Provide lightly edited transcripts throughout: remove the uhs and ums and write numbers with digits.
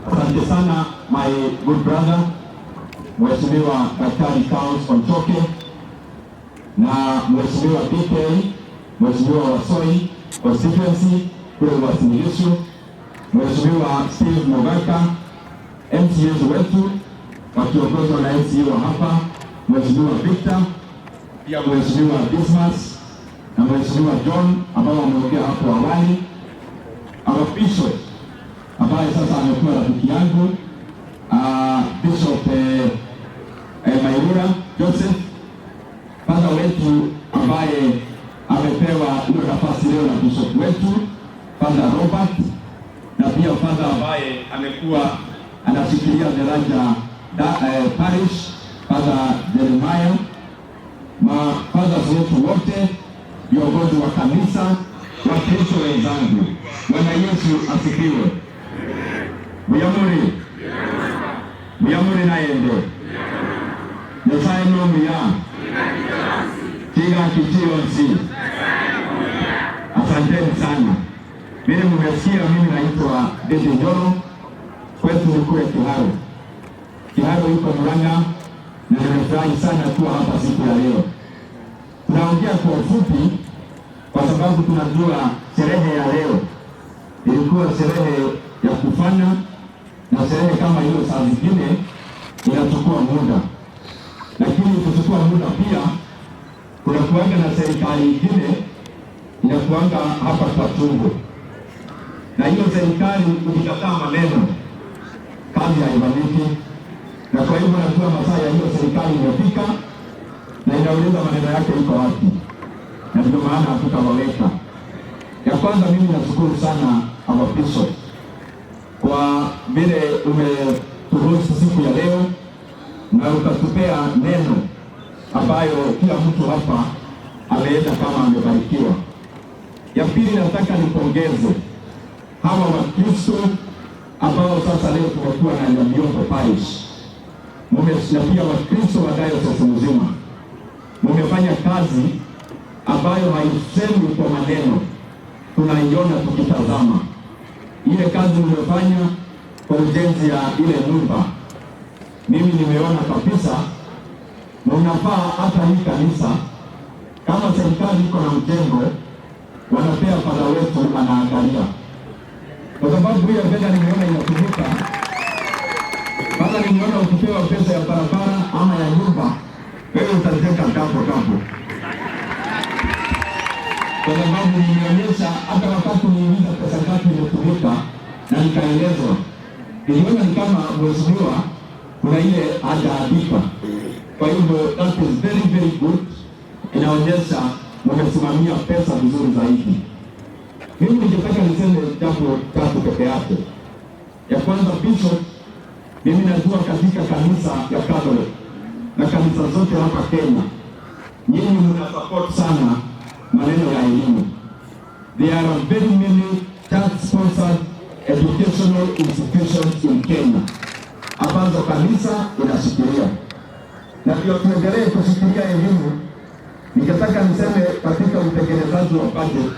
Asante sana, my good brother, Mheshimiwa Daktari Charles Onchoke na Mheshimiwa DK, Mheshimiwa wa Soy constituency kule Uasin Gishu, Mheshimiwa Steve Mogaka, MCAs wetu wakiongozwa na MCA wa hapa, Mheshimiwa Victor, pia Mheshimiwa Dismas na Mheshimiwa John ambao wameongea hapo awali, our bishop ambaye sasa amekuwa rafiki yangu, Bishop Mairura Joseph, father wetu ambaye amepewa hiyo nafasi leo na bishop wetu Father Robert, na pia father ambaye amekuwa anashikilia daraja parish, Father Jeremiah, mafathers wetu wote, viongozi wa kanisa, Wakristo wenzangu, Bwana Yesu asifiwe. Muyamuri muyamuri naende Nyasaye nomuya tiga kichionsi. Asanteni sana. Vile mmesikia, mimi naitwa Ndindi Nyoro, kwetu ni kule Kiharu. Kiharu yuko Murang'a, na nimefurahi sana kuwa hapa siku ya leo. Tunaongea kwa ufupi kwa sababu tunajua sherehe ya leo ilikuwa sherehe ya kufanya, na sherehe kama hiyo saa zingine inachukua muda, lakini kuchukua muda pia kuna kuanga na serikali ingine inakuanga hapa kwa tumbo, na hiyo serikali ukikataa maneno kazi haifanyiki, na kwa hivyo najua masaa ya hiyo serikali imefika na inauliza maneno yake iko wapi, na ndio maana hatutawaweka. Ya kwanza, mimi nashukuru sana our bishop kwa vile umeturuhusu siku ya leo na ukatupea neno ambayo kila mtu hapa ameenda kama amebarikiwa. Ya pili, nataka nipongeze hawa Wakristo ambao sasa leo tumekuwa na Nyamiondo Parish na pia Wakristo wa diocese mzima mumefanya kazi ambayo haisemwi kwa maneno, tunaiona tukitazama. Ile kazi mmefanya kwa ujenzi ya ile nyumba, mimi nimeona kabisa, mnafaa hata hii kanisa, kama serikali iko na mjengo, wanapea father wetu anaangalia, kwa sababu hiyo fedha nimeona inatumika. Kwanza nimeona ukipewa pesa ya barabara ama ya nyumba, wewe utajenga double double, kwa sababu nimeonyesha hata wakati niuliza pesa ngapi imetumika na nikaelezwa, niliona ni kama mheshimiwa kuna ile hajaandika. Kwa hivyo that is very very good, inaonyesha mmesimamia pesa vizuri zaidi. Mimi ningetaka niseme jambo tatu peke yake. Ya kwanza, Bishop, mimi najua katika kanisa ya Catholic na kanisa zote hapa Kenya, nyinyi mna support sana maneno ya elimu. There are very many church sponsored educational institutions in Kenya ambazo kanisa inashikilia, na ndio tuendelee kushikilia elimu. Ningetaka niseme katika utekelezaji wa budget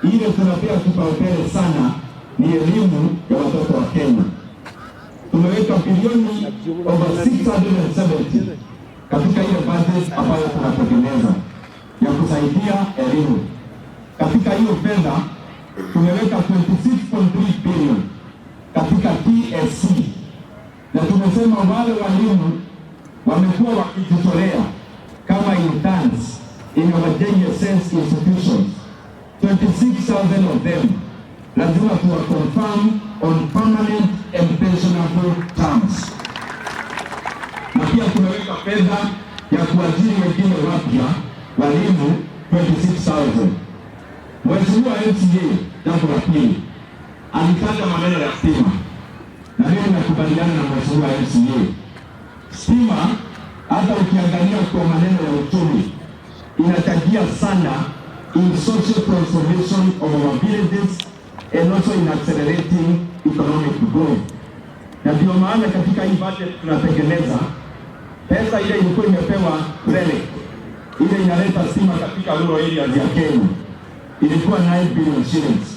ile tunapea kipaumbele sana ni elimu ya watoto wa Kenya. Tumeweka bilioni over 670 katika ile budget ambayo tunatengeneza ya kusaidia elimu. Katika hiyo fedha tumeweka 26.3 billion katika TSC, na tumesema wale walimu wamekuwa wakijitolea kama interns in our JSS institutions, 26,000 of them lazima tuwa confirm on permanent and pensionable terms, na pia tumeweka fedha ya kuajiri wengine wapya walimu 26,000. Mheshimiwa MCA, jambo la pili alitaja maneno ya stima, na mimi nakubaliana na Mheshimiwa MCA. Stima hata ukiangalia kwa maneno ya uchumi inachangia sana in social transformation of our villages and also in accelerating economic growth. Na ndio maana katika hii budget tunatengeneza pesa ile ilikuwa imepewa REREC, ile inaleta stima katika rural areas ya Kenya ilikuwa 9 billion shillings.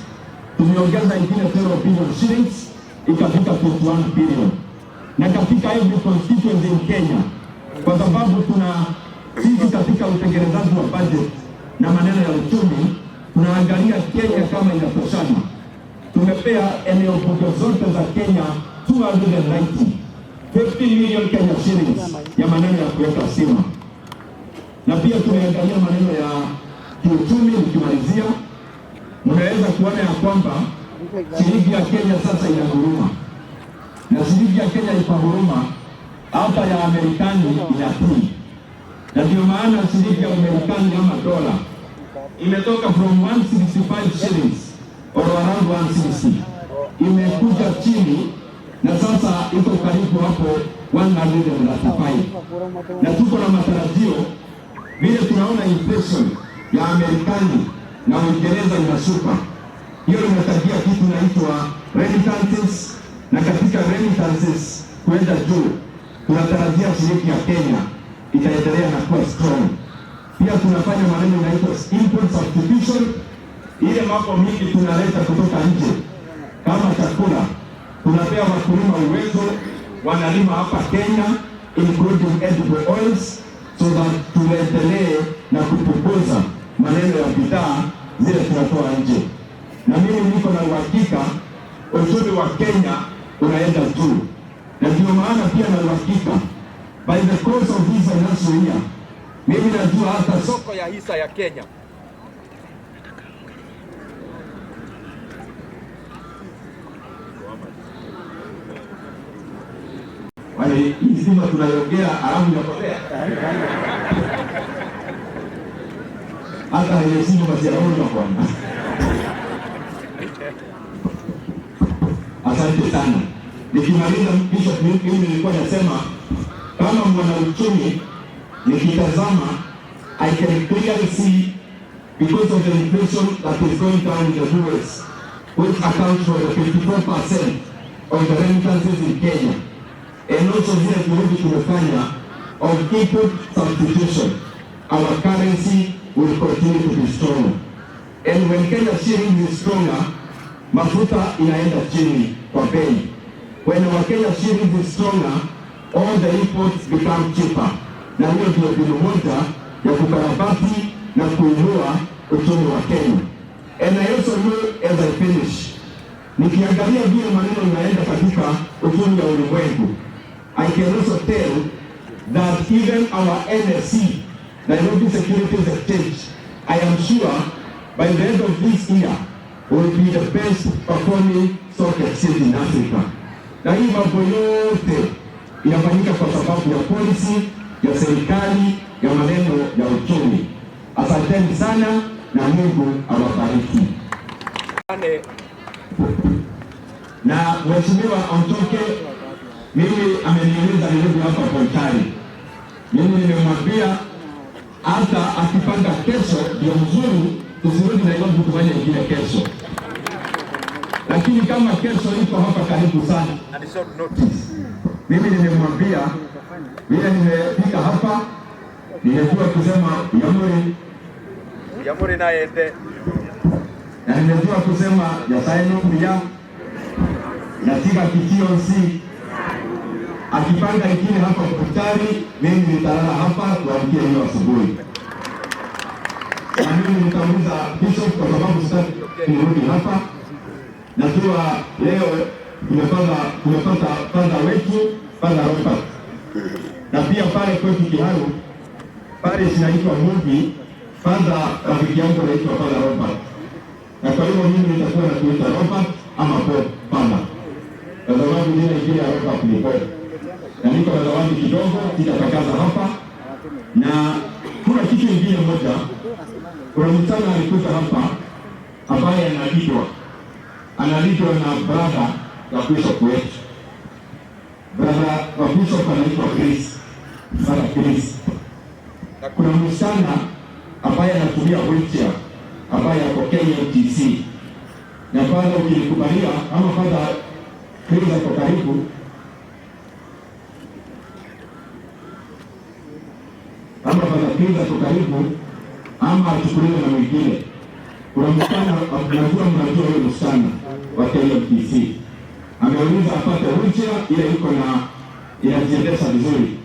Tumeongeza ingine 0 billion shillings ikafika 51 billion, na katika every constituency in Kenya, kwa sababu tuna sisi katika utengenezaji wa budget na maneno ya uchumi tunaangalia Kenya kama inatoshana. Tumepea eneo bunge zote za Kenya 290 50 million Kenya shillings ya maneno ya kuweka stima, na pia tumeangalia maneno ya kiuchumi. Nikimalizia, mnaweza kuona ya kwamba shilingi ya Kenya sasa ina huruma, na shilingi ya Kenya iko huruma, hata ya Amerikani inatii, na ndio maana shilingi ya Amerikani ama dola imetoka from 165 shillings or around 160 imekuja chini na sasa iko karibu hapo 135, na tuko na matarajio vile tunaona inflation ya Amerikani na Uingereza inashuka, hiyo inachangia kitu inaitwa remittances, na katika remittances kuenda juu, tunatarajia shilingi ya Kenya itaendelea na kuwa strong. Pia tunafanya maneno inaitwa import substitution, ile mambo mingi tunaleta kutoka nje kama chakula, tunapea wakulima uwezo, wanalima hapa Kenya including edible oils, so that tuendelee na kupunguza maneno ya bidhaa zile tunatoa nje. Na mimi niko na uhakika uchumi wa Kenya unaenda juu, na ndio maana pia na uhakika by the course of this financial year, mimi najua hata soko ya hisa ya Kenya. Wale hii stima tunaiongea alafu inapotea. Hata ile simu basi yaona bwana. Asante sana. Nikimaliza Bishop, mimi nilikuwa nasema kama mwanauchumi nikitazama, I can clearly see because of the inflation that is going down in the US, which accounts for the 54% of the remittances in Kenya, and also zile juhudi tumefanya of input substitution, our currency will continue to be strong. And when Kenya shilling is stronger, mafuta inaenda chini kwa bei. When our Kenya shilling is stronger, all the imports become cheaper. Na hiyo ndio mbinu moja ya kukarabati na kuinua uchumi wa Kenya. And I also know as I finish, nikiangalia vile maneno inaenda katika uchumi wa ulimwengu, I can also tell that even our NSE, Nairobi Securities Exchange, I am sure by the end of this year will be the best performing stock exchange in Africa. Na hii mambo yote inafanyika kwa sababu ya policy ya serikali ya maneno ya uchumi. Asanteni sana na Mungu awabariki. Na Mheshimiwa Ontoke, mimi ameniuliza nirudi hapa Bonchari. Mimi nimemwambia hata akipanga kesho ndio mzuri, tusirudi Nairobi tufanye ingine kesho, lakini kama kesho iko hapa karibu sana, And short notice. Mimi nimemwambia vile nimefika hapa, nimejua kusema yamuri Yamuri naende. Na nimejua kusema yasaenuya natika kitionsi. Akipanga ingine hapa Bonchari, mimi nitalala hapa kuamkia hiyo asubuhi, na mimi nitauliza bishop kwa sababu sitaki nirudi hapa. Najua leo tumepata father wetu, Father Robert, na pia pale kwetu Kiharu pale zinaitwa Mugi, father rafiki yangu anaitwa Father Robert, na kwa hivyo mimi nitakuwa nakuita Robert ama Bob Father, kwa sababu jina ingine ya Robert ni Bob, na niko na zawadi kidogo sitatangaza hapa. Na kuna kitu ingine moja, kuna msichana alikuja hapa ambaye analindwa na brother wa bishop wetu. Brother wa bishop anaitwa Chris, Brother Chris. Na kuna msichana ambaye anatumia wheelchair ambaye ako KMTC. Na father ukinikubalia ama Father Chris ako karibu, ama Father Chris ako karibu, ama achukuliwe na mwingine. Kuna msichana, najua mnajua huyo msichana wa KMTC. Ameuliza apate wheelchair ile iko na inajiendesha vizuri,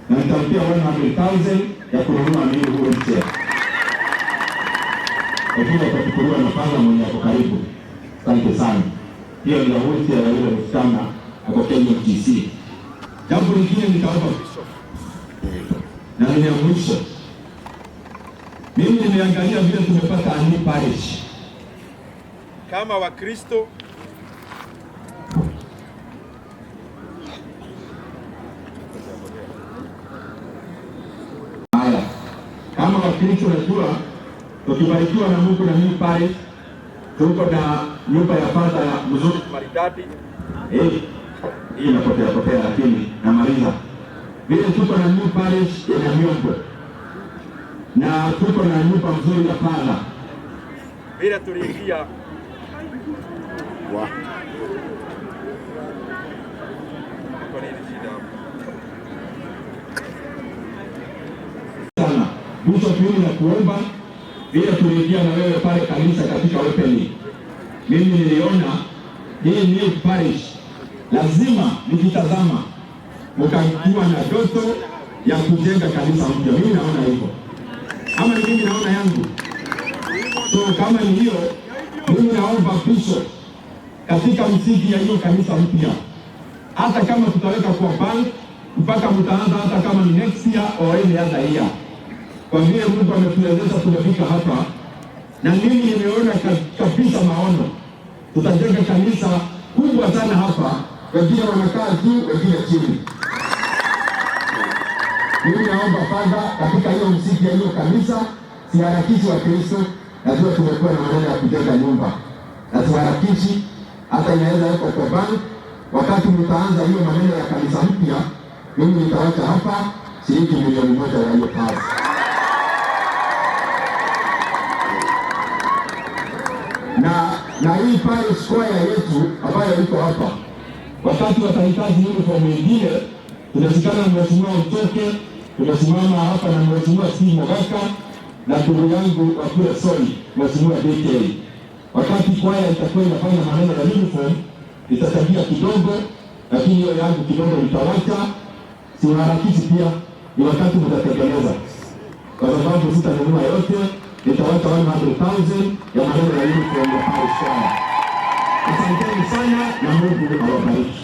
na nitampia 100,000 ya kununua new wheelchair, lakini atachukuliwa na father mwenye ako karibu. Asante sana. Hiyo ndio wheelchair ya yule msichana ako KMTC. Jambo lingine nitaomba na ni ya mwisho, mimi nimeangalia vile tumepata a new parish. Kama Wakristo Haya, kama Wakristo najua tukibarikiwa na Mungu na new parish, tuko na nyumba ya father ya mzuri maridadi. Eh, hii inapotea potea, lakini namaliza. Vile tuko na new parish ya Nyamiongo na tuko na nyumba mzuri ya father. Vile tuliingia kwa nini shida hapo? Sana. Bishop, mimi nakuomba vile tuliingia na wewe pale kanisa katika opening, mimi niliona hii new parish lazima nikitazama mkakuwa na ndoto ya kujenga kanisa mpya. Mimi naona hivyo, ama ni mimi naona yangu? So kama ni hiyo, mimi naomba bishop, katika msingi ya hiyo kanisa mpya, hata kama tutaweka kwa bank mpaka mtaanza, hata kama ni next year or any other year, kwa vile Mungu ametuwezesha tumefika hapa, na mimi nimeona kabisa maono, tutajenga kanisa kubwa sana hapa, wengine wanakaa juu, wengine chini. Mimi naomba father, katika hiyo msingi ya hiyo kanisa, siharakishi wa Kristo. Najua tumekuwa na maneno ya kujenga nyumba na tuharakishi, hata inaweza wekwa kwa bank. Wakati mtaanza hiyo maneno ya kanisa mpya, mimi nitaweka hapa shilingi 1 milioni ya hiyo kazi. Na hii parish square yetu ambayo iko hapa, wakati watahitaji uniform nyingine, tunashikana na Mheshimiwa Utoke, tunasimama hapa na Mheshimiwa Steve Mogaka na ndugu yangu wa kule Soi, Mheshimiwa DK. Wakati kwaya itakuwa inafanya maneno ya uniform, itachangia kidogo, lakini hiyo yangu kidogo nitawacha, siwaharakishi pia, ni wakati mtatekeleza, kwa sababu sitanunua yote, nitawacha 100,000 ya maneno ya uniform ya parish choir. Asanteni sana na Mungu awabariki.